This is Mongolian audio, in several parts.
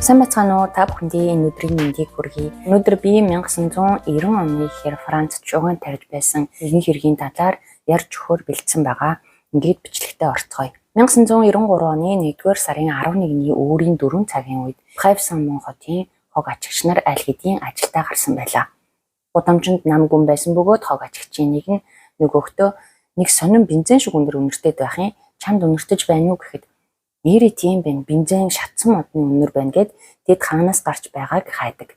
Сайн байцгаана уу? Та бүхэндээ энэ өдрийн мэндийг хүргэе. Өнөөдөр би 1990 оны ихээр Францд шугам тарьж байсан нэгэн хэргийн талаар ярьж өгөхөөр бэлдсэн байгаа. Ингээд бичлэгтээ орцгоё. 1993 оны 1-р сарын 11-ний өөрийн 4 цагийн үед Бреф-Сан-Мон хотын хог ачигч нар аль хэдийн ажилдаа гарсан байлаа. Гудамжинд нам гүн байсан бөгөөд хог ачигчийн нэг нь нөгөөхтөө нэг сонин бензин шиг өндөр үнэртэй байх юм. Чамд үнэртэж байна уу гэхэд нэрээ тийм байна. Бензин шатсан модны үнэр байна гэд тэд хаанаас гарч байгааг хайдаг.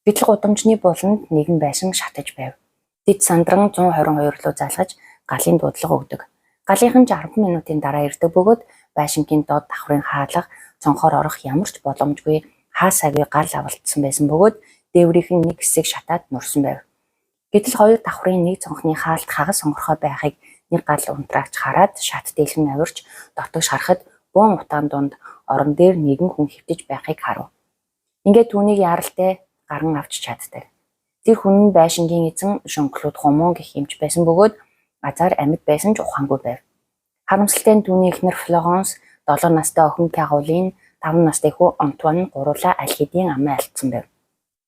Гэтэл гудамжны буланд нэгэн байшин шатаж байв. Тэд сандран 122 руу залгаж галын дуудлага өгдөг. Галынхан 60 минутын дараа ирдэг бөгөөд байшингийн доод давхрын хаалга цонхоор орох ямар ч боломжгүй хаасаагүй гал авалтсан байсан бөгөөд дээврийнх нь нэг хэсэг шатаад нурсан байв. Гэтэл хоёр давхрын нэг цонхны хаалт хагас онгорхой байхыг нэг гал унтраагч хараад шат дээлгэн авирч дотогш харахад бөөн утаан дунд орон дээр нэгэн хүн хэвтэж байхыг харав. Ингээд түүнийг яаралтай гаран авч чаддаг. Тэр хүн нь байшингийн эзэн Жон-Клод Гомон гэх эмч байсан бөгөөд азаар амьд байсан ч ухаангүй байв. Харамсалтай нь түүний эхнэр Флоранс, 7 настай охин Каролин, 5 настай хүү Антуан гуруулаа аль хэдийн амиа алдсан байв.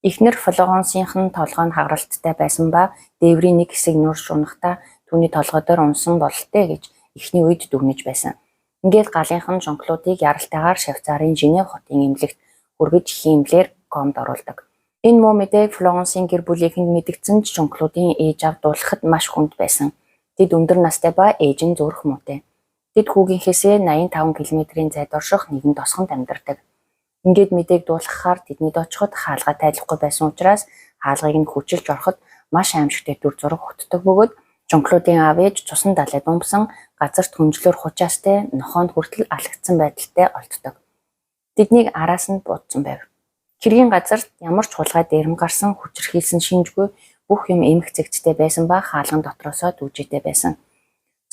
Эхнэр Флорансынх нь толгой нь хагаралттай байсан ба дээврийн нэг хэсэг нурж унахдаа түүний толгой дээр унсан бололтой гэж эхний үед дүгнэж байсан. Ингээд галынх нь Жон-Клодыг яралтайгаар Швейцарын Женев хотын эмнэлэгт хүргэж хиймлээр комд оруулдаг. Энэ муу мэдээг Флоренсийн гэр бүлийнхэнд мэдэгдсэн ч Жон-Клодын ээж аав дуулахад маш хүнд байсан. Тэд өндөр настай ба ээж нь зүрх муутай. Тэд хүүгийнхээсээ 85 км-ийн зайд орших нэгэн тосгонд амьдардаг. Ингээд мэдээг дуулгахаар тэднийд очиход хаалга тайлахгүй байсан учраас хаалгыг нь хүчилж ороход маш аимшигтай дүр зураг өгддөг бөгөөд Жон-Клодын аав ээж цусан далайд унбсан газарт хөнжлөөр хучаастай нохойнд хүртэл алагдсан байдалтай олддог. Тэднийг араас нь будсан байв. Хэргийн газарт ямар ч хулгай дээрэм гарсан хүчирхийлсэн шинжгүй бүх юм эмх зэгцтэй байсан ба хаалган дотроосоо дүүжээтэй байсан.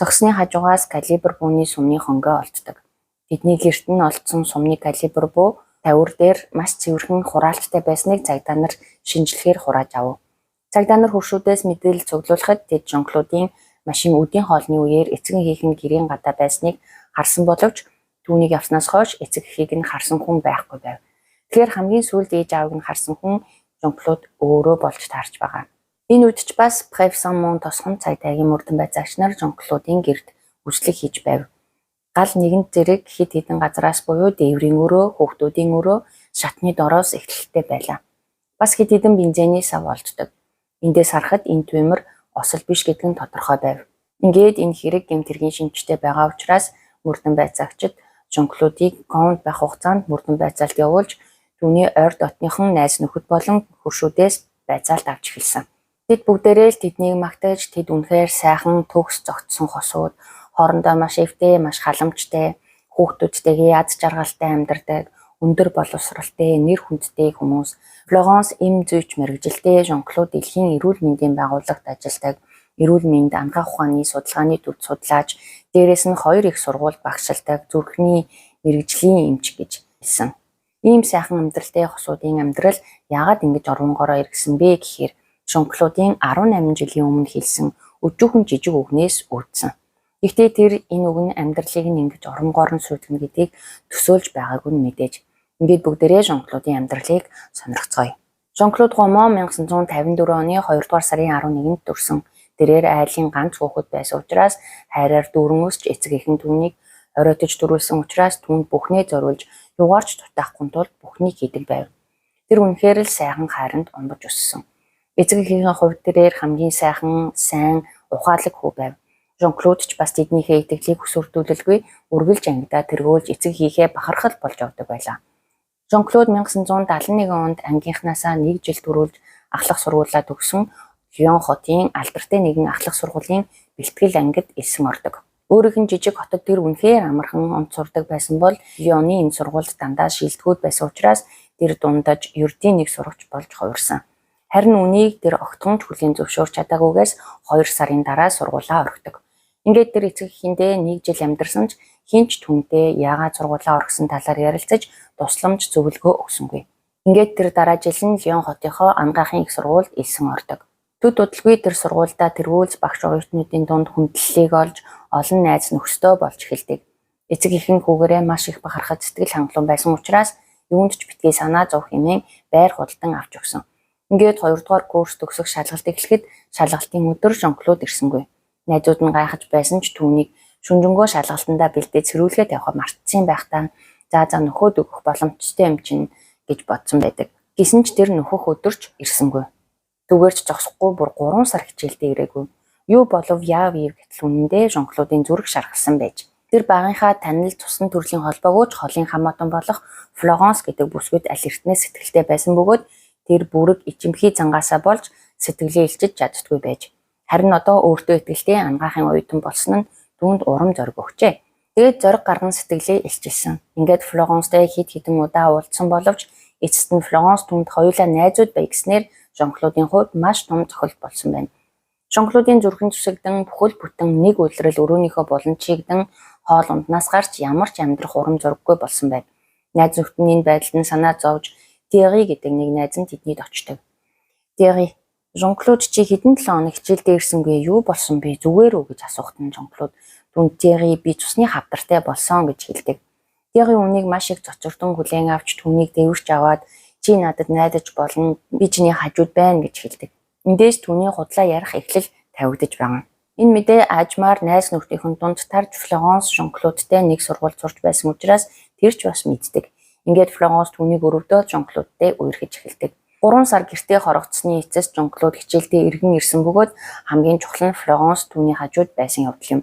Цогсны хажуугаас калибр бууны сумны хонгой олддог. Тэдний гэрт нь олдсон сумны калибр буу тавиур дээр маш цэвэрхэн хураалттай байсныг цагдаа нар шинжлэхээр хурааж авав. Цагдаа нар хөршүүдээс мэдээлэл цуглуулахад тэд Жон-Клодын машин үдийн хоолны үеэр эцэг эхийнх нь гэрийн гадаа байсныг харсан боловч түүнийг явснаас хойш эцэг эхийг нь харсан хүн байхгүй байв. Тэгэхээр хамгийн сүүлд ээж аавыг нь харсан хүн Жон-Клод өөрөө болж таарч байгаа. Энэ үед ч бас Бреф-Сан-Мон тосгонд цагдаагийн мөрдөн байцаагч нар Жон-Клодын гэрт үйлчлэг хийж байв. Гал нэгэнт зэрэг хэд хэдэн газараас буюу дээврийн өрөө, хүүхдүүдийн өрөө, шатны дороос эхлэлтэй байлаа. Бас хэд хэдэн бензиний сав олддог. Эндээс харахад энэ туймар осол биш гэдэг нь тодорхой байв. Ингээд энэ хэрэг гэмт хэргийн шинжтэй байгаа учраас мөрдөн байцаагчид Жон-Клодыг комд байх хугацаанд мөрдөн байцаалт явуулж түүний ойр дотныхон найз нөхөд болон хөршүүдээс байцаалт авч эхэлсэн. Тэд бүгдээрээ л тэднийг магтаж тэд үнэхээр сайхан төгс зогтсон хосууд, хоорондоо маш эвтэй, маш халамжтай, хүүхдүүдтэйгээ аз жаргалтай амьдардаг, өндөр боловсралтай, нэр хүндтэй хүмүүс. Флоранс эм зүйч мэргэжилтэй, Жон-Клод дэлхийн эрүүл мэндийн байгууллагт ажилладаг, эрүүл мэнд, анагаах ухааны судалгааны төвд судлаач, дээрээс нь хоёр их сургуульд багшилдаг, зүрхний мэргэжлийн эмч гэж хэлсэн. Ийм сайхан амьдралтай хосуудын амьдрал яагаад ингэж орвонгороо эргэсэн бэ гэхээр Жон-Клодын 18 жилийн өмнө хэлсэн өжөөхөн жижиг үгнээс үүдсэн. Гэхдээ тэр энэ үг нь амьдралыг нь ингэж оронгоор нь сүйтгэнэ гэдгийг төсөөлж байгаагүй нь мэдээж. Ингээд бүгдээрээ Жон-Клодын амьдралыг сонирхцгоё. Жон-Клод Гомон 1954 оны 2 дугаар сарын 11-нд төрсөн. Тэрээр айлын ганц хүүхэд байсан учраас хайраар дүүрэн өсч эцэг эх нь түүнийг оройтож төрүүлсэн учраас түүнд бүхнээ зориулж юугаар ч дутаахгүй тулд бүхнийг хийдэг байв. Тэр үнэхээр л сайхан хайранд унбаж өссөн. Эцэг эхийнхээ хувьд тэрээр хамгийн сайхан, сайн, ухаалаг хүү байв. Жон-Клод ч бас тэднийхээ итгэлийг өсвөрдүүлэлгүй үргэлж ангидаа тэргүүлж эцэг эхийнхээ бахархал болж явдаг байлаа. Жон-Клод 1971 онд ангийнхнаасаа нэг жил түрүүлж ахлах сургуулиа төгссөн Лион хотын алдартай нэгэн ахлах сургуулийн бэлтгэл ангид элсэн ордог. Өөрийнх нь жижиг хотод тэр үнэхээр амархан онц сурдаг байсан бол Лионы энэ сургуульд дандаа шилдэгүүд байсан учраас тэр дундаж ердийн нэг сурагч болж хувирсан. Харин үүнийг тэр огтхон ч хүлээн зөвшөөрч чадаагүйгээс 2 сарын дараа сургуулиа орхидог. Ингээд тэр эцэг эхэндээ нэг жил амьдарсан ч хэн ч түүнтэй яагаад сургуулиа орхисон талаар ярилцаж тусламж зөвлөгөө өгсөнгүй. Ингээд тэр дараа жил нь Лион хотынхоо анагаахын их сургуульд элсэн ордог. Төд удалгүй тэр сургуульдаа тэргүүлж багш оюутнуудын дунд хүндлэлийг олж олон найз нөхдөй болж эхэлдэг. Эцэг эх нь хүүгээрээ маш их бахархаж сэтгэл хангалуун байсан учраас юунд ч битгий санаа зовх хэмээн байр худалдан авч өгсөн. Ингээд 2 дугаар курс төгсөх шалгалт эхлэхэд шалгалтын өдөр Жан-Клод ирсэнгүй. Найзууд нь гайхаж байсан ч түүнийг шүнжэнгөө шалгалтандаа бэлдээд сэрүүлгээ тавихаа мартсан байх таа. За нөхөөд өгөх боломжтой юм чинь гэж бодсон байдаг. Гэсэн ч тэр нөхөх өдөрч ирсэнгүй. Зүгээр ч зогсохгүй бүр 3 сар хичээлдээ ирээгүй. Юу болов яав ив гэтэл үнэндээ Жан-Клодын зүрх шархалсан байж. Тэр багынхаа танил цусан төрлийн холбоогүй ч холын хамаатан болох Флоранс гэдэг бүсгүйд аль эртнээс сэтгэлтэй байсан бөгөөд тэр бүрэг ичимхий зангаасаа болж сэтгэлээ илчиж чаддаггүй байж. Харин одоо өөртөө итгэлтэй ангаахын оюутан болсон нь түүнд урам зориг өгчээ. Тэгээд зориг гарган сэтгэлээ илчилсэн. Ингээд Флоренстэй хэд хэдэн удаа уулзсан боловч эцэст нь Флоранс түүнд хоёулаа найзууд бай гэснээр Жан-Клодын хувьд маш том цохилт болсон байна. Жан-Клодын зүрхэн зүсэгдэн бүхэл бүтэн нэг улирал өрөөнийхөө буланд чийгдэн хоол унднаас гарч ямар ч амьдрах урам зориггүй болсон байна. Найз нөхдөд нь энэ байдалд нь санаа зовж Тери гэдэг нэг найз нь тэднийд очдог. Тери, Жан-Клод чи хэдэн 7 хоног хичээлдээ ирсэнгүй юу болсон бэ? Зүгээр үү гэж асуухад нь Жан-Клод түүнд Тери би цусны хавдартай болсон гэж хэлдэг. Тери үүнийг маш их цочирдон хүлээн авч түүнийг дээвэрч аваад чи надад найдаж болно, би чиний хажууд байна гэж хэлдэг. Эндээс түүний худлаа ярих эхлэл тавигдаж байгаа. Энэ мэдээ аажмаар найз нөхдийнхэн дунд тарж Флоранс Жан-Клодтой нэг сургуульд сурч байсан учраас тэр ч бас мэддэг. Ингээд Флоранс түүнийг өрөвдөөд Жан-Клодтой үерхэж эхэлдэг. 3 сар гэртээ хорогдсны эцэс Жан-Клод хичээлдээ эргэн ирсэн бөгөөд хамгийн чухал нь Флоранс түүний хажууд байсан явдал юм.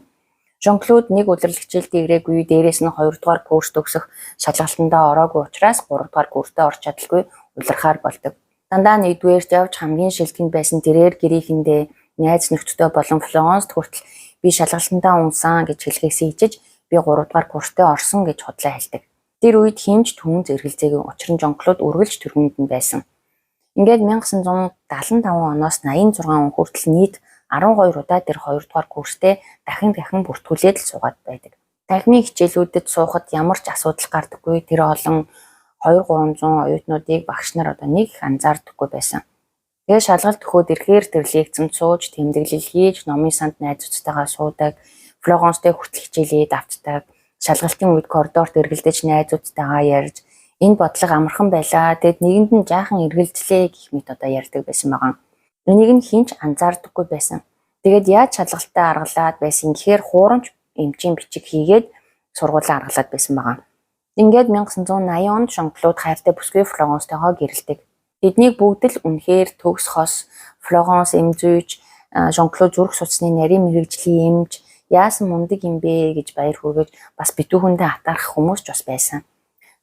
Жан-Клод нэг улирал хичээлдээ ирээгүй, дээрээс нь 2 дугаар курс төгсөх шалгалтандаа ороогүй учраас 3 дугаар курстээ орч чадалгүй улирахаар болдог. Дандаа нэгдүгээрт явж хамгийн шилдэнд байсан тэрээр гэрийнхэндээ найз нөхдөдөө болон Флоранст хүртэл би шалгалтандаа унсан гэж хэлхээс ичиж би 3 дугаар курстээ орсон гэж худлаа хэлдэг. Тэр үед хэн ч түүн зэрэгэлзээгүй, учир нь Жан-Клод үргэлж тэргүүнд нь байсан. Ингээд 1975 оноос 86 он хүртэл нийт 12 удаа тэр 2 дугаар курстээ дахин дахин бүртгүүлээд л суугаад байдаг. Танхимын хичээлүүдэд суухад ямар ч асуудал гардаггүй. Тэр олон 2-300 оюутнуудыг багш нар одоо нэг их анзаардаггүй байсан. Тэгээ шалгалт өгөхөд ирэхээр тэр лекцэнд сууж, тэмдэглэл хийж, номын санд найзуудтайгаа суудаг, Флоренстэй хүртэл хичээлээ давтдаг, шалгалтын үед коридорт эргэлдэж найзуудтайгаа ярьж, энэ бодлого амархан байлаа. Тэгэд нэгэнд нь жаахан эргэлзлээ гэх мэт одоо ярьдаг байсан байгаа. Энийг нь хэн ч анзаардаггүй байсан. Тэгээд яаж шалгалтаа аргалаад байсан гэхээр хуурамч эмчийн бичиг хийгээд сургуулаа аргалаад байсан байгаа. Ингээд 1980 онд Жан-Клод хайртай бүсгүй Флоренстойгоо гэрэлдэг. Тэднийг бүгд л үнэхээр төгс хос Флоранс эмзүйч, Жан-Клод зүрх судасны нарийн мэргэжлийн эмч яасан мундаг юм бэ гэж баяр хүргэж бас битүүхэндээ атаархах хүмүүс ч бас байсан.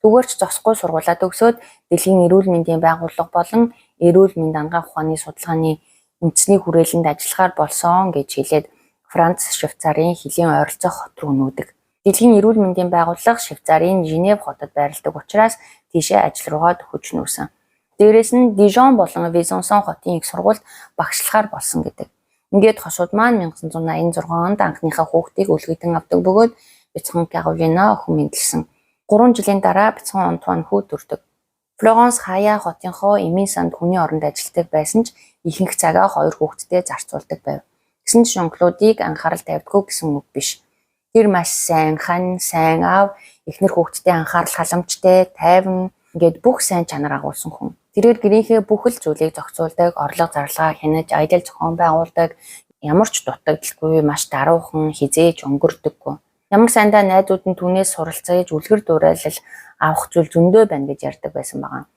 Зүгээр ч зогсохгүй сургуулаа төгсөөд дэлхийн эрүүл мэндийн байгууллага болон эрүүл мэнд анагаах ухааны судалгааны үндэсний хүрээлэнд ажиллахаар болсон гэж хэлээд Франц Швейцарын хөлийн ойролцоох хот руу нүүдэг. Дэлхийн эрүүл мэндийн байгууллага Швейцарын Женев хотод байрладаг учраас тийшээ ажил руугаа төхөж нүүсэн. Дээрээс нь Дижон болон Визонсон хотын их сургуульд багшлахаар болсон гэдэг. Ингээд хошууд маань 1986 онд анхныхаа хүүхдийг өлгийдэн авдаг бөгөөд бяцхан Каролина охин мэндэлсэн. 3 жилийн дараа бяцхан Антуан хүү төрдөг. Флоранс хаяа хотынхоо эмийн санд хүний оронд ажилладаг байсан ч ихэнх цагаа хоёр хүүхэдтэй зарцуулдаг байв. Гэсэн ч Жан-Клодыг анхаарал тавьдаггүй гэсэн үг биш. Тэр маш сайн хан, сайн аав, эхнэр хүүхэдтэй анхаарал халамжтай, тайван ингээд бүх сайн чанар агуулсан хүн. Тэрээр гэрийнхээ бүх л зүйлийг зохицуулдаг, орлого зарлага хянаж, аялал зохион байгуулдаг, ямар ч дутагдaltaгүй, маш даруухан, хизээж өнгөрдөггүй. Ямар сайндаа найзууд нь түүнээс суралцаж, үлгэр дуурайлал авах зүйл зөндөө байна гэж ярьдаг байсан байгаа.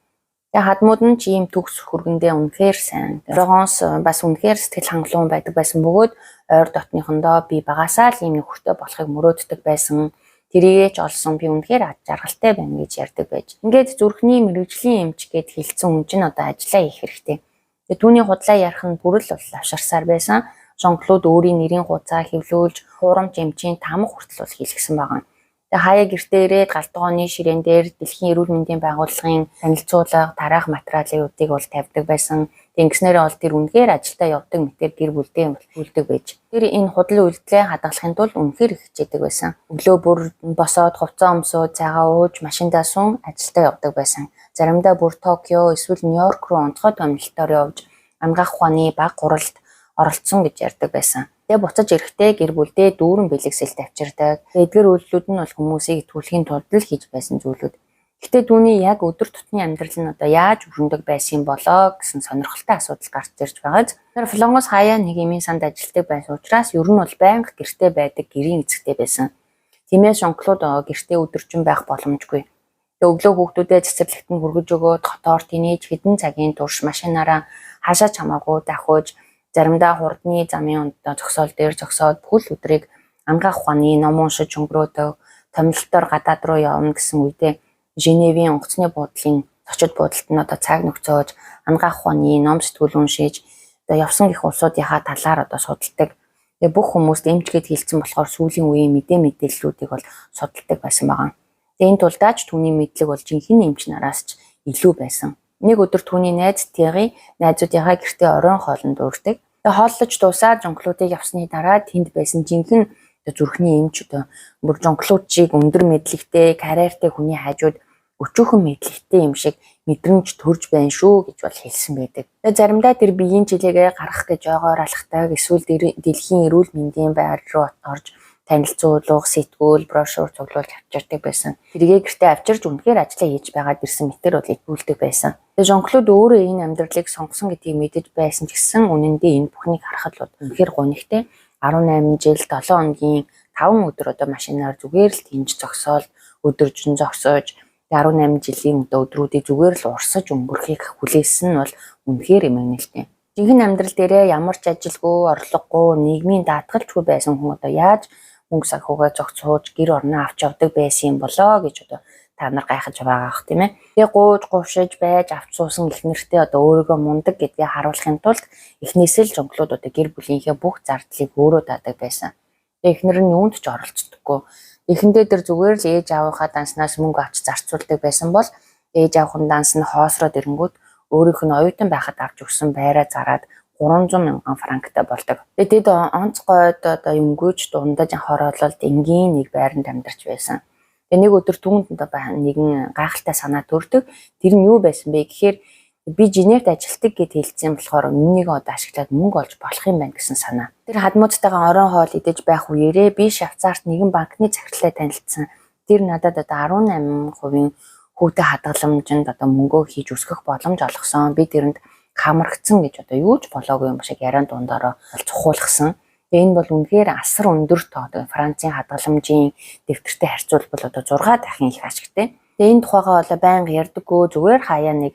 Тэгээ хадмууд нь ч ийм төгс хөргөндөө үнэхээр сайн. Флоранс бас үнэхээр сэтгэл хангалуун байдаг байсан бөгөөд ойр дотныхондоо би багасаа л ийм нөхөртэй болохыг мөрөөддөг байсан. Тэрийгээ ч олсон би үнэхээр ад жаргалтай байна гэж ярьдаг байж. Ингээд зүрхний мэргэжлийн эмч гэд хэлсэн хүн чинь одоо ажиллаа хийх хэрэгтэй. Тэгээ түүний худлаа ярих нь бүр л лавшарсаар байсан. Жан-Клод өөрийн нэрийн хуудасаа хэвлүүлж хуурамч эмчийн тамга хүртэл бол хийлгэсэн байгаа. Тэгээ хаяа гэртээ ирээд галт тогооны ширээн дээр дэлхийн эрүүл мэндийн байгууллагын танилцуулга, тараах материалуудыг бол тавьдаг байсан. Ингэснээрээ бол тэр үнэхээр ажилдаа явдаг мэтэр гэр бүлдээ үлдэг байж. Тэр энэ худал үйлдэлээ хадгалахын тулд үнэхээр их хичээдэг байсан. Өглөө бүр босоод хувцас өмсөөд цайгаа ууж машиндаа сун ажилдаа явдаг байсан. Заримдаа бүр Токио эсвэл Нью-Йорк руу онцгой томилолтоор явж анагаах ухааны баг гуралд оролцсон гэж ярьдаг байсан. Тэгээ буцаж ирэхдээ гэр бүлдээ дүүрэн бэлэгсэл тавьчирдаг. Эдгээр үйлдэлүүд нь бол хүмүүсийг итгүүлэхийн тулд л хийж байсан зүйлүүд. Гэхдээ түүний яг өдөр тутмын амьдрал нь одоо яаж өрнөдөг байсан юм болоо гэсэн сонирхолтой асуудал гарч ирж байгаа. Тэр Флонгос хаяа нэг эмийн санд ажилладаг байсан учраас ер нь бол байнга гэрте байдаг гэрийн эзэгтэй байсан. Тиймээс Жон-Клод гэртээ өдөржин байх боломжгүй. Тэгээ өглөө хүүхдүүдэд цэцэрлэгт нь хүргэж өгөөд хотоор тэнийж хэдэн цагийн турш машинаараа хаашаа ч хамаагүй давхиж заримдаа хурдны замын зогсоол дээр зогсоод бүхэл өдрийг ангаах ухааны ном уншиж өнгөрөөдөг, томилолтоор гадаад руу явна гэсэн үедээ Женевийн онгоцны буудлын зочид буудалд нь одоо цаг нөхцөөж ангаах ухааны ном сэтгүүл уншиж одоо явсан гих улсуудынхаа талаар одоо судалдаг. Тэгээ бүх хүмүүст эмч гээд хэлсэн болохоор сүүлийн үеийн мэдээ мэдээллүүдийг бол судалдаг байсан байгаа. Тэгээ энэ тулдаач түүний мэдлэг бол жинхэнэ эмч нараас ч илүү байсан. Нэг өдөр түүний найзуудынхаа гэртээ оройн хоолнд урьдаг. Тэгээ хооллож дуусаад Жон-Клодыг явсны дараа тэнд байсан жинхэнэ зүрхний эмч одоо бүр Жон-Клод шиг өндөр мэдлэгтэй, карьертэй хүний хажууд өчүүхэн мэдлэгтэй юм шиг мэдрэмж төрж байна шүү гэж бол хэлсэн байдаг. Тэгээ заримдаа тэр биеийн чилээгээ гаргах гэж ойгоор алхдаг, эсвэл дэлхийн эрүүл мэндийн байр руу орж танилцуулга, сэтгүүл, брошюр цуглуулж авчирдаг байсан. Тэргээ гэртээ авчирч үнэхээр ажиллаа хийж байгаад ирсэн мэтэр бол итгүүлдэг байсан. Тэгээ Жон-Клод өөрөө энэ амьдралыг сонгосон гэдгийг мэдэж байсан ч гэсэн үнэндээ энэ бүхнийг харахад бол үнэхээр гунигтай. 18 жил 7 хоногийн 5 өдөр одоо машинаар зүгээр л тэнж зогсоол өдөржин зогсоож 18 жилийн одоо өдрүүдийг зүгээр л урсаж өнгөрөхийг хүлээсэн нь бол үнэхээр эмгэнэлтэй. Жинхэнэ амьдрал дээрээ ямар ч ажилгүй, орлогогүй, нийгмийн даатгалчгүй байсан хүн одоо яаж мөнгө санхүүгээ зохицуулж гэр орноо авч явдаг байсан юм болоо гэж одоо та нар гайхаж байгаа ах тийм ээ. Тэгээ гууж гувшиж байж авч суусан их нэртэй одоо өөрийгөө мундаг гэдгээ харуулахын тулд эхнээсээ л Жон-Клод одоо гэр бүлийнхээ бүх зардлыг өөрөө даадаг байсан. Тэгээ эхнэр нь юунд ч оролцдоггүй. Эхэндээ тэр зүгээр л ээж аавынхаа данснаас мөнгө авч зарцуулдаг байсан бол ээж аавын данс нь хоосроод ирэнгүүт өөрийнх нь оюутан байхад авч өгсөн байраа зараад 300 мянган франктай болдог. Тэгээд тэд онцгойд одоо юмгүйч дундаж хороололд энгийн нэг байранд амьдарч байсан. Тэгээ нэг өдөр түүнд одоо нэгэн гайхалтай санаа төрдөг. Тэр нь юу байсан бэ гэхээр би Женевт ажилтдаг гэд хэлсэн болохоор үүнийг одоо ашиглаад мөнгө олж болох юм байна гэсэн санаа. Тэр хадмуудтайгаа оройн хоол идэж байх үеэрээ би Швейцарт нэгэн банкны захирлаа танилцсан. Тэр надад одоо 18% хүүтэй хадгаламжинд одоо мөнгөө хийж өсгөх боломж олгосон. Би тэрэнд хамрагдсан гэж одоо юу ч болоогүй юм шиг яриан дундаараа цухуулгасан. Тэгээ энэ бол үнэхээр асар өндөр тоо. Францын хадгаламжийн дэвтэртэй харьцуулбал одоо 6 дахин их ашигтай. Тэгээ энэ тухайгаа бол байнга ярьдаггүй, зүгээр хаяа нэг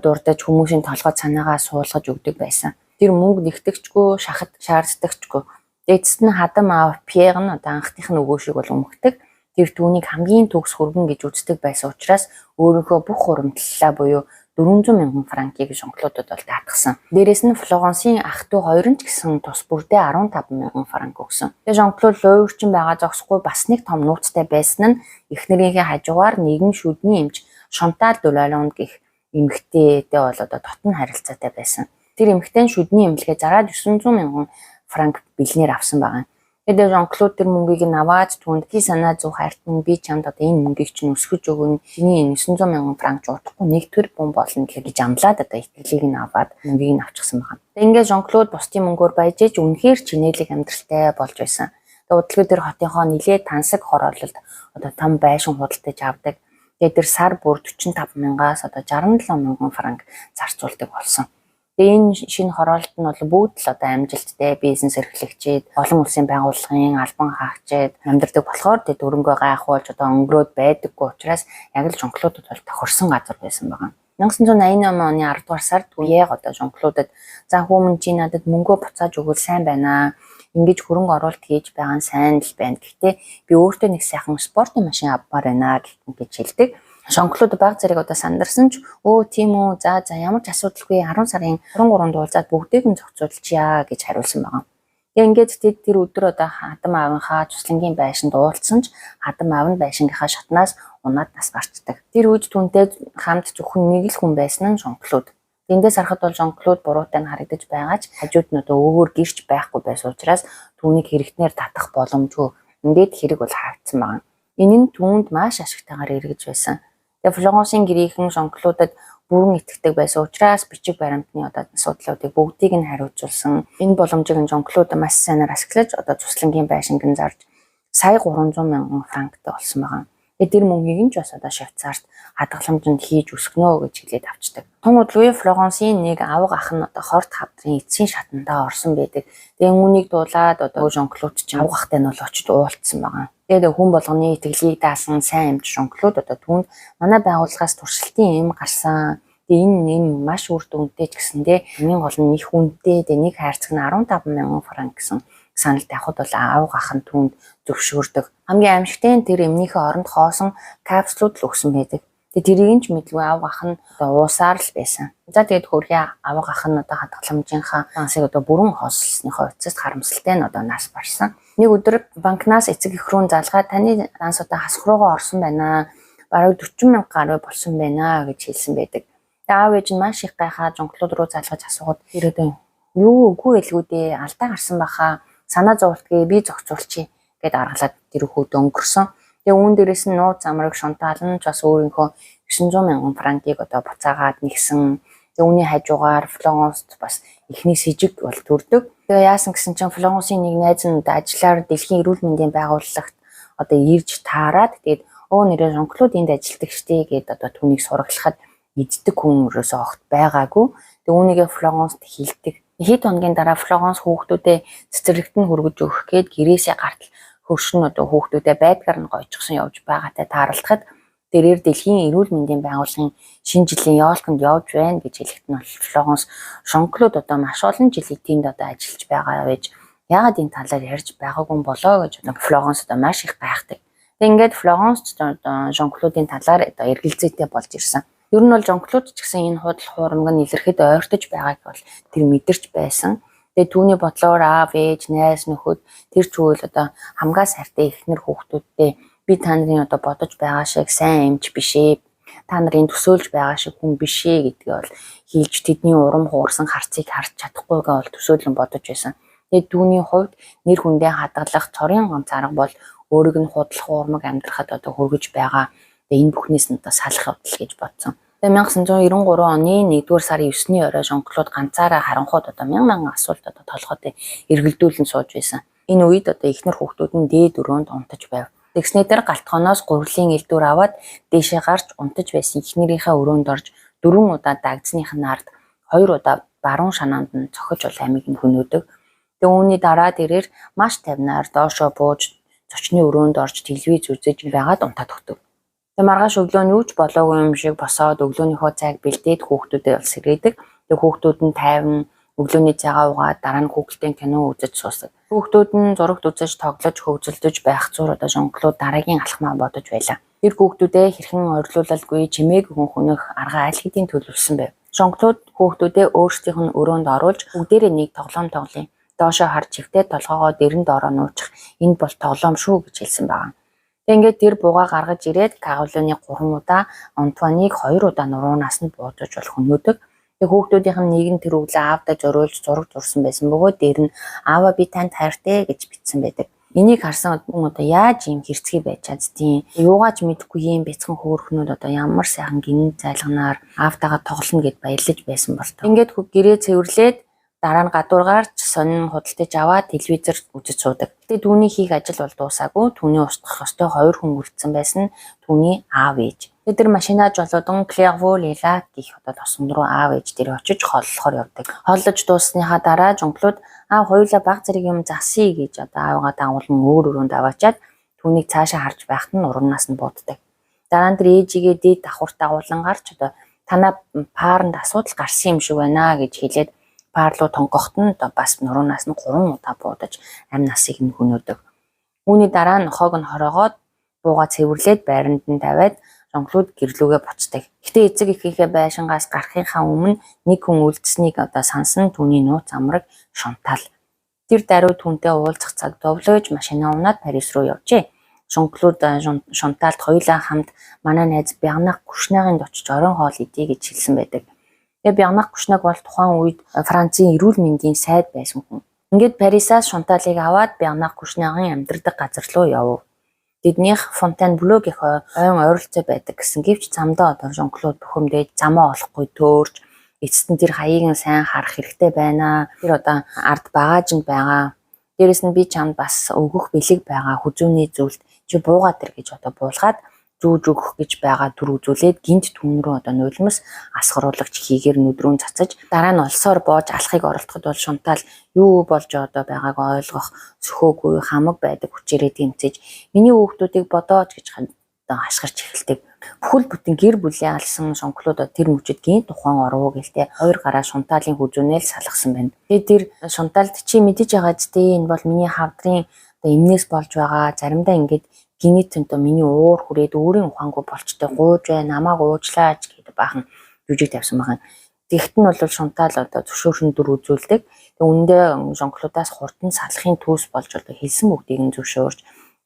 дурдаж хүмүүсийн толгой санаагаа суулгаж өгдөг байсан. Тэр мөнгө нэгтгэжгүй, шахад шаарддагчгүй. Эцэст нь хадам аав Пьер нь одоо анхных нь өгөөшийг бол өмгдөг. Тэр түүнийг хамгийн төгс хөргөн гэж үздэг байсан учраас өөрийнхөө бүх хуримтлалаа буюу 400 мянган франкийг Жон-Клодод бол даатгсан. Дээрээс нь Флорансын ах дүү хоёр нь ч гэсэн тус бүрдээ 15 мянган франк өгсөн. Тэгээ Жон-Клод луйварчин байгаа зогсохгүй бас нэг том нууцтай байсан нь эхнэрийнхээ хажуугаар нэгэн шүдний эмч Шантал Дулалонд гэх эмэгтэйтэй бол одоо дотн харилцаатай байсан. Тэр эмэгтэй нь шүдний эмнэлгээ зараад 900 мянган франк бэлнээр авсан байгаа. Тэгээд Жон-Клод тэр мөнгийг нь аваад түүнд би санаа зов хайртан би чамд одоо энэ мөнгийг чинь өсгөж өгнө. Чиний энэ 900 мянган франк ч удахгүй нэг төр бум болно гэж амлаад одоо итгэлийг нь аваад мөнгийг нь авчихсан байгаа. Тэгээд ингээд Жон-Клод бусдын мөнгөөр баяжиж үнэхээр чинээлэг амьдралтай болж байсан. Тэгээд удалгүй тэр хотынхоо нилээд тансаг хороололд одоо том байшин худалдаж авдаг. Тэгээд тэр сар бүр 45 мянгаас одоо 67 мянган франк зарцуулдаг болсон. Тэгээ энэ шинэ хороолт нь бол бүгд л одоо амжилттай бизнес эрхлэгчид, олон улсын байгууллагын албан хаагчид амьдардаг болохоор тэд өрөнгөө гайхуулж одоо өнгөрөөд байдаггүй учраас яг л Жон-Клодод бол тохирсон газар байсан байгаа. 1988 оны 10 дугаар сард Пьер одоо Жон-Клодод за хүмүүн чи надад мөнгөө буцааж өгвөл сайн байна. Ингэж хөрөнгө оруулалт хийж байгаа нь сайн л байна. Гэхдээ би өөртөө нэг сайхан спортын машин авмаар байна гэж хэлдэг. Жон-Клод баг зэрэг одоо сандарсан ч өө тийм үү за ямар ч асуудалгүй 10 сарын 23-нд уулзаад бүгдийг нь зохицуулчихъя гэж хариулсан байгаа. Тэгээ ингээд тэд тэр өдөр одоо хадам аавынхаа цуслангийн байшинд уулзсан ч хадам аав нь байшингийнхаа шатнаас унаад нас барчдаг. Тэр үед түүнтэй хамт зөвхөн нэг л хүн байсан нь Жон-Клод. Эндээс харахад бол Жон-Клод буруутай нь харагдаж байгаа ч хажууд нь одоо өөр гэрч байхгүй байсан учраас түүнийг хэрэгтнээр татах боломжгүй. Ингээд хэрэг бол хаагдсан байгаа. Энэ нь түүнд маш ашигтайгаар эргэж байсан. Тэгээ Флорансын гэрийнхэн Жон-Клодод бүрэн итгэдэг байсан учраас бичиг баримтны одоо асуудлуудыг бүгдийг нь хариуцуулсан. Энэ боломжийг нь Жон-Клод маш сайнаар ашиглаж одоо цуслангийн байшинг нь зарж сая 300 мянган франктай болсон байгаа. Тэгээд тэр мөнгийг нь ч бас одоо Швейцарт хадгаламжинд хийж өсгөнө гэж хэлээд авчдаг. Тун удалгүй Флоренсийн нэг авга ах нь одоо хорт хавдрын эцсийн шатандаа орсон байдаг. Тэгээд үүнийг дуулаад одоо Жон-Клод чинь авга ахтай нь бол очиж уулзсан байгаа. Тэгээд хүн болгоны итгэлийг даасан сайн эмч Жон-Клод одоо түүнд манай байгууллагаас туршилтын эм гарсан. Тэгээд энэ эм маш үр дүнтэй ч гэсэндээ хамгийн гол нь их үнэтэй. Тэгээд нэг хайрцаг нь 15,000 франк гэсэн санал тавихад бол авга ах нь түүнд зөвшөөрдөг. Хамгийн аимшигтай нь тэр эмнийхээ оронд хоосон капсулууд л өгсөн байдаг. Тэгээд тэрийг нь ч мэдлгүй авга ах нь одоо уусаар л байсан. За тэгээд хөрхи авга ах нь одоо хадгаламжийнхаа дансыг одоо бүрэн хоосолсныхоо уцаас харамсалтай нь одоо нас барсан. Нэг өдөр банкнаас эцэг эх рүү залгаад таны данс одоо хасах руугаа орсон байна. Бараг 40,000 гаруй болсон байна гэж хэлсэн байдаг. Тэгээд аав ээж нь маш их гайхаад Жон-Клод руу залгаж асуугаад тэр одоо юу үгүй хэлгүү дээ, алдаа гарсан баха. Санаа зовлтгийг би зохицуулчих гэд аргалаад тэр хүүд өнгөрсөн. Тэгээ үүн дээрээс нь нууц амраг Шантал нь ч бас өөрийнхөө 900,000 франкийг одоо буцаагаад нэгсэн. Тэгээ үүний хажуугаар Флоренст бас эхний сэжиг бол төрдөг. Тэгээ яасан гэсэн чинь Флоренсийн нэг найз нь ажиллаар дэлхийн эрүүл мэндийн байгууллагт одоо ирж таарад тэгээд өө нэрээ Жон-Клод энд ажилладаг штэ гэд одоо түүнийг сураглахад мэддэг хүн ерөөсөө огт байгаагүй. Тэгээ үүнийгээ Флоренст хилдэг. Хэд хоногийн дараа Флоренс хүүхдүүдээ цэцэрлэгт нь хүргэж өгөх гээд гэрээсээ гартал хөрш нь одоо хүүхдүүдээ байдгаар нь гойчихсон явж байгаатай тааралдахад тэрээр дэлхийн эрүүл мэндийн байгууллагын шинэ жилийн ёолконд явж байна гэж хэлэхэд нь Флоренс Жон-Клод одоо маш олон жилийг тэнд одоо ажиллаж байгаа байж яагаад энэ талаар ярьж байгаагүй юм болоо гэж одоо Флоренс одоо маш их гайхдаг. Тэг ингээд Флоренс одоо Жон-Клодын талаар одоо эргэлзээтэй болж ирсэн. Ер нь бол Жон-Клод ч гэсэн энэ худал хуурмаг нь илэрхэд ойртож байгааг бол тэр мэдэрч байсан. Тэгээ түүний бодлоор аав ээж, найз нөхөд тэр чүүл одоо хамгаас хайртай эхнэр хүүхдүүдтэй би та нарын одоо бодож байгаа шиг сайн эмч биш ээ. Та нарын төсөөлж байгаа шиг хүн биш ээ гэдгээ бол хэлж тэдний урам хуурсан харцыг харж чадахгүйгээ бол төсөөлөн бодож байсан. Тэгээ түүний хувьд нэр хүндээ хадгалах цорын ганц арга бол өөрийг нь худлах уурмаг амьдрахад одоо хүргэж байгаа. Тэгээ энэ бүхнээс нь одоо салах явдал гэж бодсон. Тэгээ 1993 оны 1-р сарын 9-ний орой Жон-Клод ганцаараа харанхууд одоо мянган мянган асуулт одоо толгойд эргэлдүүлэн сууж байсан. Энэ үед одоо эхнэр хүүхдүүд нь дээд өрөөнд унтаж байв. Тэгснээр тэр галтгооноос гурилын элдвэр аваад дээшээ гарч унтаж байсан эхнэрийнхээ өрөөнд орж 4 удаа дагдсных нь ард 2 удаа баруун шанаанд нь цохиж бол амийг нь хөнөөдөг. Тэгээ үүний дараа тэрээр маш тавнаар доошоо бууж зочны өрөөнд орж телевиз үзэж байгаад унтаад өгдөг. Тэгээ маргааш өглөө нь юу ч болоогүй юм шиг босоод өглөөнийхөө цайг бэлдээд хүүхдүүдэд бол сэргээдэг. Тэгээ хүүхдүүд нь тайван өглөөний цайгаа уугаад дараа нь хүүхэлдэйн кино үзэж суусдаг. Хүүхдүүд нь зурагт үзэж тоглож хөгжөлдөж байх зур одоо Жон-Клод дараагийн алхмаа бодож байлаа. Тэр хүүхдүүдээ хэрхэн ойрлуулалгүй чимээгүй хүн хөнөх арга аль хэдийн төлөвлөсөн байв. Жон-Клод хүүхдүүдээ өөрсдийнх нь өрөөнд оруулж бүгдээрээ нэг тоглоом тоглоё. Доошоо харж чивтэй толгоогоо дэрэн доороо нуучих. Энэ бол тоглоом шүү гэж хэлсэн байгаа. Тэг ингээд тэр буугаа гаргаж ирээд Каролины 3 удаа, Антуаныг 2 удаа нуруунаас нь буудаж бол хөнөөдөг. Тэг хүүхдүүдийнх нь нэг нь тэр өглөө аавдаа зориулж зураг зурсан байсан бөгөөд дээр нь ааваа би танд хайртай гэж бичсэн байдаг. Энийг харсан хүн одоо яаж ийм хэрцгий байж чаддیں۔ Юугаач мэдэхгүй ийм бяцхан хөөрхнүүд одоо ямар сайхан гинэн зайлганаар аавтайгаа тоглоно гэд баярлаж байсан болтоо. Ингээд гэрээ цэвэрлээд дараа нь гадуур гарч сонин худалдаж аваад телевизээр үзэж суудаг. Гэтэ түүний хийх ажил бол дуусаагүй. Түүний устгах ёстой 2 хүн үлдсэн байсан нь түүний аав ээж. Тэд тэр машинаа жолоодон Клерво Лила гэх одоо тосон руу аав ээж дээр очиж хооллохоор явдаг. Хооллож дууссныхаа дараа Жон-Клод аав хоёулаа баг зэрэг юм засъя гэж одоо аавыгаа дагуулan өөр өрөөнд аваачаад түүнийг цаашаа харж байхад нь урнаас нь бууддаг. Дараа нь тэр ээжигээ дээд давхарт дагуулan гарч одоо танаа пааранд асуудал гарсан юм шиг байна гэж хэлээд паар руу тонгоход нь одоо бас нуруунаас нь 3 удаа буудаж амь насыг нь хөнөөдөг. Үүний дараа нохойг нь хороогоод бууга цэвэрлээд байранд нь тавиад Жон-Клод гэрлүүгээ буцдаг. Гэтэ эцэг эхийнхээ байшингаас гарахынхаа өмнө нэг хүн үлдсэнийг одоо сансан түүний нууц амраг Шантал. Тэр даруй түүнтэй уулзах цаг довлойж машинаа унаад Парис руу явжээ. Жон-Клод Шанталд хоёулаа хамт манай найз Бягнаг Гүшнагынд очиж оройн хоол идье гэж хэлсэн байдаг. Тэгээ Бягнаг Гүшнаг бол тухайн үед Францын эрүүл мэндийн сайд байсан хүн. Ингээд Парисаас Шанталыг аваад Бягнаг Гүшнагийн амьдардаг газар руу явв. Тэднийх Фонтенбло гэх ойн ойролцоо байдаг гэсэн гэвч замдаа одоо Жон-Клод бухимдэж замаа олохгүй төөрч эцэст нь тэр хаяыг нь сайн харах хэрэгтэй байна. Тэр одоо ард багаажинд байгаа. Дээрэс нь би чамд бас өгөх бэлэг байгаа хүзүүний зүйлд чи буугаад ир гэж одоо буулгаад зүүж өгөх гэж байгаа дүр үзүүлээд гинт түүн рүү одоо нулимс асгаруулагч хийгээр нүдрүүн цацаж дараа нь олсоор боож алхахыг оролдоход бол Шантал юу болж одоо байгааг ойлгох сөхөөгүй хамаг байдаг хүчээрээ тэмцэж миний хүүхдүүдийг бодооч гэж хашгирч эхэлдэг. Бүхэл бүтэн гэр бүлээ алсан Жан-Клод тэр мөчид гинт ухаан оров гэлтэй хоёр гараа Шанталын хүзүүнээ л салгасан байна. Тэгээд тэр Шанталд чи мэдэж байгаа зү энэ бол миний хавдрын одоо эмнээс болж байгаа, заримдаа ингээд гинэт одоо миний уур хүрээд өөрийн ухаангүй болчтой гууж бай, намайг уучлаач гэдэг баахан жүжиг тавьсан байгаа. Тэгт нь бол Шантал одоо зөвшөөрсөн дүр үзүүлдэг. Тэг үүндээ Жан-Клодаас хурдан салахын түүс болж одоо хэлсэн бүгдийг нь зөвшөөрч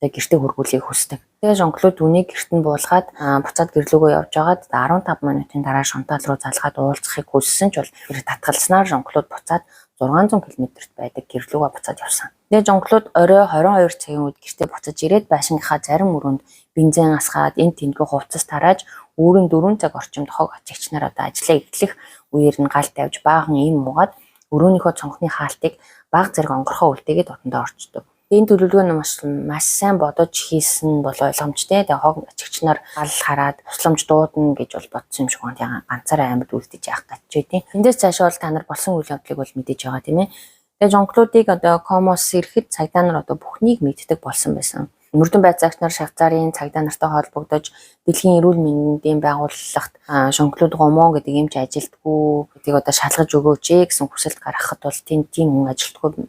одоо гэртээ хүргүүлэхийг хүсдэг. Тэгээ Жан-Клод түүнийг гэрт нь буулгаад буцаад гэрлөөгөө явж байгаад 15 минутын дараа Шантал руу залгаад уулзахыг хүссэн ч бол тэр татгалзнаар Жан-Клод буцаад 600 км-т байдаг гэрлөөгөө буцаад явсан. Тэгээ Жан-Клод орой 22 цагийн үед гэртээ буцаж ирээд байшингийнхаа зарим өрөөнд бензин асгаад энэ тэндгүү хувцас тарааж өөрийн 4 цаг орчимд хог ачигч нар одоо ажлаа эхлэх үеэр нь гал тавьж баахан им муугаад өрөөнийхөө цонхны хаалтыг баг зэрэг онгорхоо үлдээгээд одондоо орчдөг. Энэ төлөвлөгөө нь маш сайн бодож хийсэн бол ойлгомжтой. Тэгээ хог ачигч нар гал хараад тусламж дуудана гэж бол бодсон юм шиг байна. Ганцаараа амьд үлдэж яах гэж байдیں۔ Эндээс цаашаа бол та нар болсон үйл явдлыг бол мэдэж байгаа тийм ээ. Тэгээ Жан-Клодыг одоо Комос ирэхэд цагдаа нар одоо бүхнийг мэддэг болсон байсан. Мөрдөн байцаагч нар Швейцарын цагдаа нартай холбогдож дэлхийн эрүүл мэндийн байгууллагт Жан-Клод Гомон гэдэг эмч ажилтгүй гэдгийг одоо шалгаж өгөөч гэсэн хүсэлт гаргахад бол тийм хүн ажилтгүй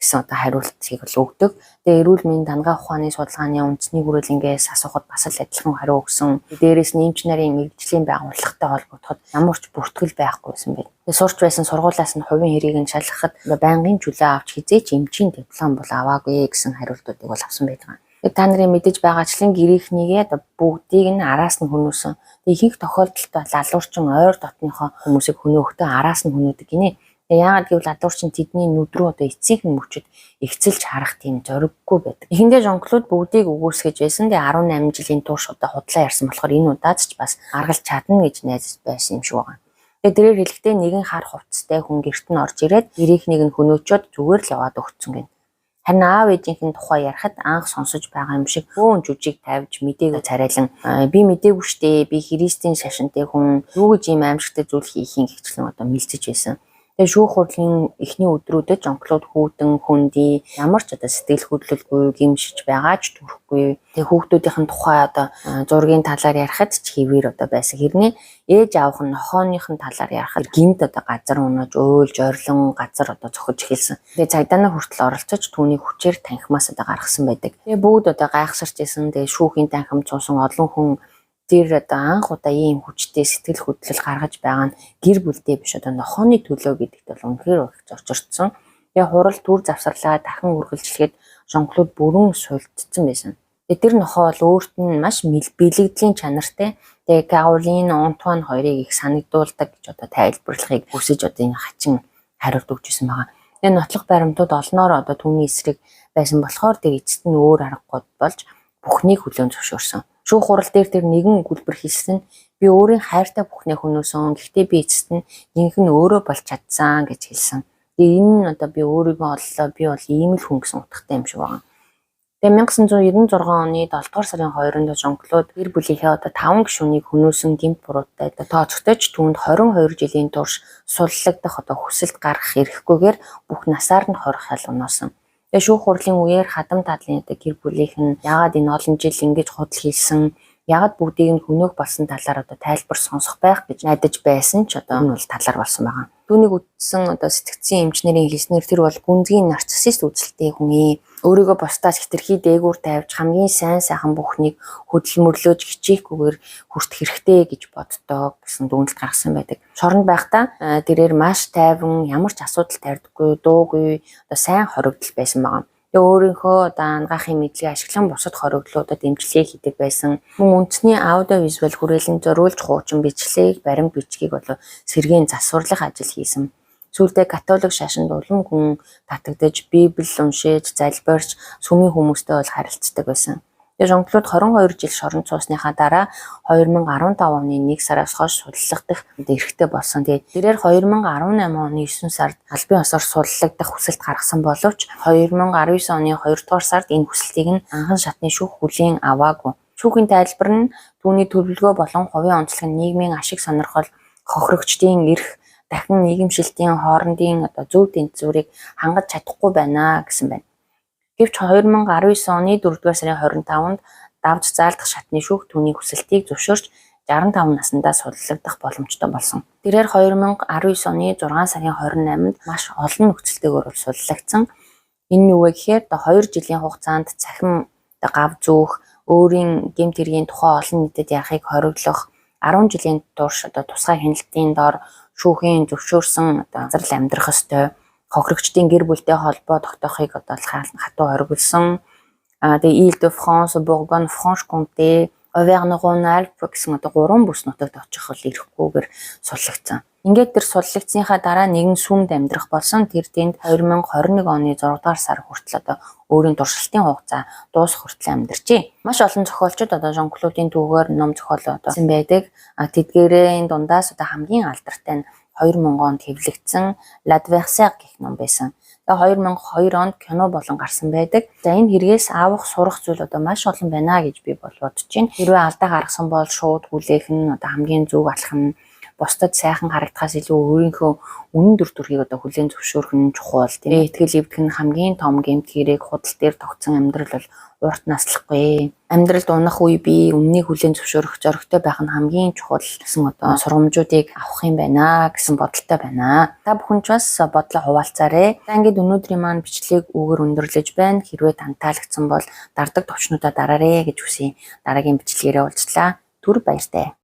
гэсэн одоо хариултыг бол өгдөг. Тэгээ эрүүл мэнд дангаа ухааны судалгааны үндэсний хүрээлэнгээс асуухад бас л адилхан хариу өгсөн. Дээрээс нь эмч нарын мэргэжлийн байгууллагатай холбогдоход ямар ч бүртгэл байхгүйсэн байна. Тэгээ сурч байсан сургуулиас нь хувийн хэрийг нь шалгахад байнгын чөлөө авч хизээч эмчийн диплом бол аваагүй гэсэн хариултуудыг бол авсан байдаг. Тэгээ та нарын мэдэж байгаачлан гэрийнхнийгээ одоо бүгдийг нь араас нь хөнөөсөн. Тэгээ ихэнх тохиолдолд лалуурчин ойр дотныхоо хүмүүсийг хөнөөхтэй араас нь хөнөөдөг гинэ. Тэгээ яагаад гэвэл адуурчин тэдний нүд рүү одоо эцсийнхэн мөчөд ихцэлж харах тийм зориггүй байдаг. Эхэндээ Жан-Клод бүгдийг үгүйсгэж байсан. Тэгээ 18 жилийн турш одоо худлаа ярьсан болохоор энэ удаад ч бас аргалж чадна гэж найдаж байсан юм шиг байгаа. Тэгээ тэрээр хэлэхдээ нэгэн хар хувцастай хүн гэрт нь орж ирээд гэрийнхнийг нь хөнөөчөөд зүгээр л яваад өгцөн гин. Харин аав ээжийнх нь тухай ярихад анх сонсож байгаа юм шиг бөөн жүжиг тавьж мдээгүй царайлан би мдээгүй штэ, би христийн шашинтай хүн, юу гэж ийм аимшигтай зүйл хийх юм гэгчлэн одоо мэлзэж байсан. Тэгээ шүүх хурлын эхний өдрүүдэд Жан-Клод хүүтэн хүндий ямар ч одоо сэтгэл хөдлөлгүй гимшиж байгаа ч төрөхгүй. Тэгээ хүүхдүүдийнх нь тухай одоо зургийн талаар ярихад ч хэвээр одоо байсан. Хэрнээ ээж аавх нь нохооных нь талаар ярихад гинт одоо газар унаж уйлж орилон газар одоо зохиж эхэлсэн. Тэгээ цагдаа нар хүртэл оролцож түүнийг хүчээр танхимаас одоо гаргасан байдаг. Тэгээ бүгд одоо гайхсарч исэн. Тэгээ шүүхийн танхимд суусан олон хүн тэр одоо анх удаа ийм хүчтэй сэтгэл хөдлөл гаргаж байгаа нь гэр бүлдээ биш одоо нохооны төлөө гэдэгт бол үнэхээр их зорчирдсон. Тэгээ хурал түр завсарлаа дахин үргэлжлэхэд Жан-Клод бүрэн сулдсан байсан. Тэгээ тэр нохоо бол өөрт нь маш бэлэгдлийн чанартай. Тэгээ Каолин, Антуан хоёрыг их санагдуулдаг гэж одоо тайлбарлахыг хүсэж одоо энэ хачин хариулт өгч ирсэн байгаа. Тэгээ нотлох баримтууд олноор одоо түүний эсрэг байсан болохоор тэр эцэст нь өөр аргагүй болж бүхнийг хүлээн зөвшөөрсөн. Шүүх хурал дээр тэр нэгэн өгүүлбэр хэлсэн нь би өөрийн хайртай бүхнээ хөнөөсөн. Гэхдээ би эцэст нь жинхэнэ өөрөө болж чадсан гэж хэлсэн. Тэгээ энэ нь одоо би өөрийгөө оллоо. Би бол ийм л хүн гэсэн утгатай юм шиг байгаа. Тэгээ 1996 оны 7 дугаар сарын 2-нд Жан-Клод гэр бүлийнхээ одоо 5 гишүүнийг хөнөөсөн гэмт буруутай одоо тооцогдож түүнд 22 жилийн турш суллагдах одоо хүсэлт гаргах эрхгүйгээр бүх насаар нь хорих хял унуусан. Тэгээ шүүх хурлын үеэр хадам тадлын одоо гэр бүлийнх нь яагаад энэ олон жил ингэж худал хийсэн, яагаад бүгдийг нь хөнөөх болсон талаар одоо тайлбар сонсох байх гэж найдаж байсан ч одоо энэ бол талаар болсон байгаа. Түүнийг үтсэн одоо сэтгцийн эмчнэрийн хэлснээр тэр бол гүнзгий нарциссист үзэлтэй хүн ээ. Өөрийгөө бусдаас хэтэрхий дээгүүр тавьж хамгийн сайн сайхан бүхнийг хөдөлмөрлөөж хичээхгүйгээр хүртэх хэрэгтэй гэж боддоо гэсэн дүгнэлт гаргасан байдаг. Шоронд байхдаа тэрээр маш тайван, ямар ч асуудал тавьдаггүй, дуугүй одоо сайн хоригдол байсан байгаа. Тэгээ өөрийнхөө одоо ангаахын мэдлэгийг ашиглан бусад хоригдлуудад эмчилгээ хийдэг байсан. Мөн үндэсний аудио визуал хүрээлэн зориулж хуучин бичлэг, баримт бичгийг болов сэргээн засварлах ажил хийсэн. Сүүлдээ католик шашинд улам гүн татагдаж, Библи уншиж, залбирч, сүмийн хүмүүстэй бол харилцдаг байсан. Тэгээ Жан-Клод 22 жил шоронд суусныхаа дараа 2015 оны 1 сараас хойш суллагдах эрхтэй болсон. Тэгээ тэрээр 2018 оны 9 сард албан ёсоор суллагдах хүсэлт гаргасан боловч 2019 оны 2 дугаар сард энэ хүсэлтийг нь анхан шатны шүүх хүлээн аваагүй. Шүүхийн тайлбар нь түүний төлөвлөгөө болон хувийн онцлог нь нийгмийн ашиг сонирхол, хохирогчдын эрх, дахин нийгэмшилтийн хоорондын одоо зөв тэнцвэрийг хангаж чадахгүй байна гэсэн байна. Гэвч 2019 оны 4-р сарын 25-нд давж заалдах шатны шүүх түүний хүсэлтийг зөвшөөрч 65 наснда суллагдах боломжтой болсон. Тэрээр 2019 оны 6 сарын 28-нд маш олон нөхцөлтэйгээр суллагдсан. Энэ нь юу вэ гэхээр одоо 2 жилийн хугацаанд цахим одоо гав зөөх, өөрийн гэмт хэргийн тухай олон нийтэд ярихыг хориглох, 10 жилийн турш одоо тусгай хяналтын дор шүүхийн зөвшөөрсөн одоо газар л амьдрах ёстой, хохирогчдын гэр бүлтэй холбоо тогтоохыг одоо хатуу хориглосон. Тэгээ Île-de-France, Bourgogne, Franche-Comté, Auvergne-Rhône-Alpes гэсэн одоо гурван бүс нутагт очих бол ирэхгүйгээр суллагдсан. Ингээд тэр суллагдсныхаа дараа нэгэн сүмд амьдрах болсон. Тэр тэнд 2021 оны 6 дугаар сар хүртэл одоо өөрийн туршилтын хугацаа дуусах хүртэл амьдарчээ. Маш олон зохиолчид одоо Жан-Клодын түүгээр ном зохиол одоо байдаг. Тэдгээрийн дундаас одоо хамгийн алдартай нь 2000 онд хэвлэгдсэн L'Adversaire гэх ном байсан. Тэгээ 2002 онд кино болон гарсан байдаг. За, энэ хэрэгээс авах сурах зүйл одоо маш олон байна гэж би бол бодож байна. Хэрвээ алдаа гаргасан бол шууд хүлээх нь одоо хамгийн зөв алхам нь, бусдад сайхан харагдахаас илүү өөрийнхөө үнэн дүр төрхийг одоо хүлээн зөвшөөрөх нь чухал, тийм. Итгэл эвдэх нь хамгийн том гэмт хэрэг, худал дээр тогтсон амьдрал бол урт наслахгүй. Амьдралд унах үе бий, үнэнийг хүлээн зөвшөөрөх зоригтой байх нь хамгийн чухал гэсэн одоо сургамжуудыг авах юм байна гэсэн бодолтой байна. Та бүхэн ч бас бодлоо хуваалцаарай. За, ингээд өнөөдрийн маань бичлэг үүгээр өндөрлөж байна. Хэрвээ танд таалагдсан бол дардаг товчнуудаа дараарэ гэж хүсье. Дараагийн бичлэгээрээ уулзлаа. Түр баяртай.